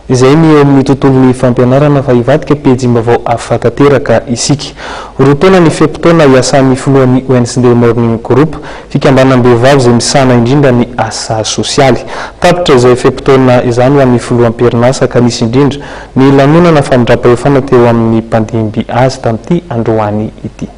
Izay ny eo amin'ny tontolon'ny fampianarana fa hivadika pejim-baovao hafa tanteraka isika. 2 taona ny fe-potoana iasan'ny filohan'ny Wednesday Morning Group, fikambanam-behivavy izay misahana indrindra ny asa sosialy. Tapitra izay fe-potoana izany ho an'ny filoha am-perinasa ka nisy indrindra ny lanonana famindram-pahefana teo amin'ny mpandimby azy tamin'ity androany ity.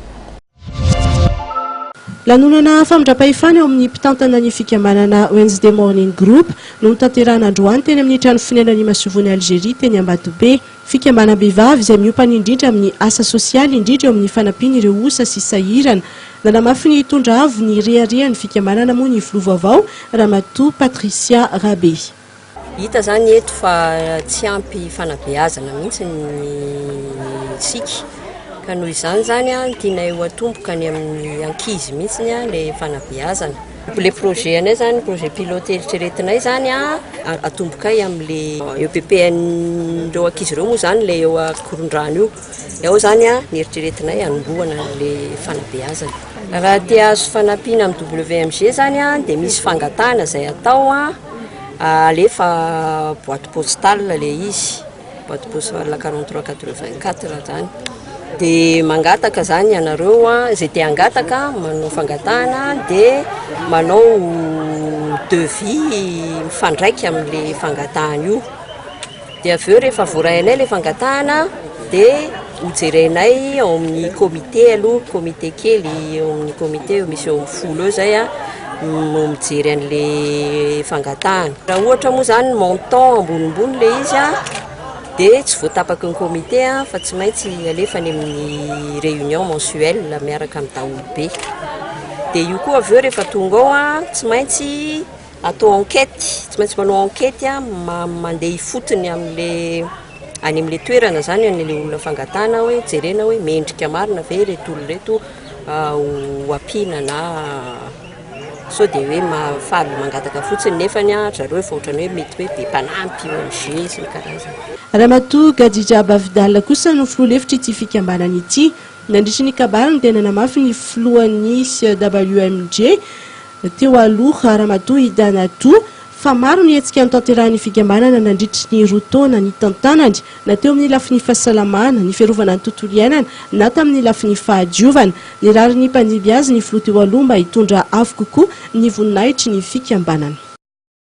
Lanonana famindram-pahefana eo amin'ny mpitantana ny fikambanana Wednesday Morning Group no notanterahana androany teny amin'ny trano fonenan'ny masoivohon'i Algeria teny Ambatobe. Fikambanam-behivavy izay miompana indrindra amin'ny asa sosialy indrindra eo amin'ny fanampiana ireo osa sy sahirana. Nanamafy ny hitondra avo ny reharehan'ny fikambanana moa ny filoha vaovao, Ramatoa Patricia Rabe. Hita zany eto fa tsy ampy fanabeazana mihitsy ny isika ka noho izany zany an tianay ho atomboka any amin'ny ankizy mihitsy an le fanabeazana. Le projet anay zany projet pilote eritreretinay zany an atombokay amin'le EPPN-reo ankizy ireo moa zany le eo Ankorondrano io. Ao zany an ny eritreretinay hanombohana an'le fanabeazana. Raha te hahazo fanampiana amin'ny WMG zany an dia misy fangatahana izay atao an. Alefa boite postale le izy, boite postale 43 84 zany. De mangataka zany ianareo an, izay te hangataka manao fangatahana de manao devis mifandraika amin'le fangatahana io. Dia avy eo rehefa voarainay ilay fangatahana dia hojerenay ao amin'ny comité aloha, comité kely eo amin'ny comité misy eo amin'ny 10 eo izay an, no mijery an'ilay fangatahana. Raha ohatra moa izany montant ambonimbony ilay izy an, dia tsy voatapaky ny comité fa tsy maintsy alefa any amin'ny réunion mensuelle miaraka amin'ny daholobe. Dia io koa avy eo rehefa tonga ao an, tsy maintsy Atao enquête, tsy maintsy manao enquête mandeha ifotony amin'le any amin'le toerana zany any le olona fangatahana hoe jerena hoe mendrika marina ve ireto olona ireto ho ampiana na sao dia hoe faly mangataka fotsiny nefany ry zareo efa ohatran'ny hoe mety hoe be mpanampy ONG sy ny karazany. Ramatoa Gadija Bavidal kosa no filoha lefitr'ity fikambanana ity. Nandritry ny kabariny dia nanamafy ny filohan'ny WMG, Teo aloha, Ramatoa Ida Natou, fa maro ny hetsika notanterahin'ny fikambanana nandritry ny 2 taona nitantanany, na teo amin'ny lafiny fahasalamana, ny fiarovana ny tontolo iainana, na tamin'ny lafiny fahadiovana. Nirary ny mpandimby azy ny filoha teo aloha mba hitondra avo kokoa ny voninahitry ny fikambanana.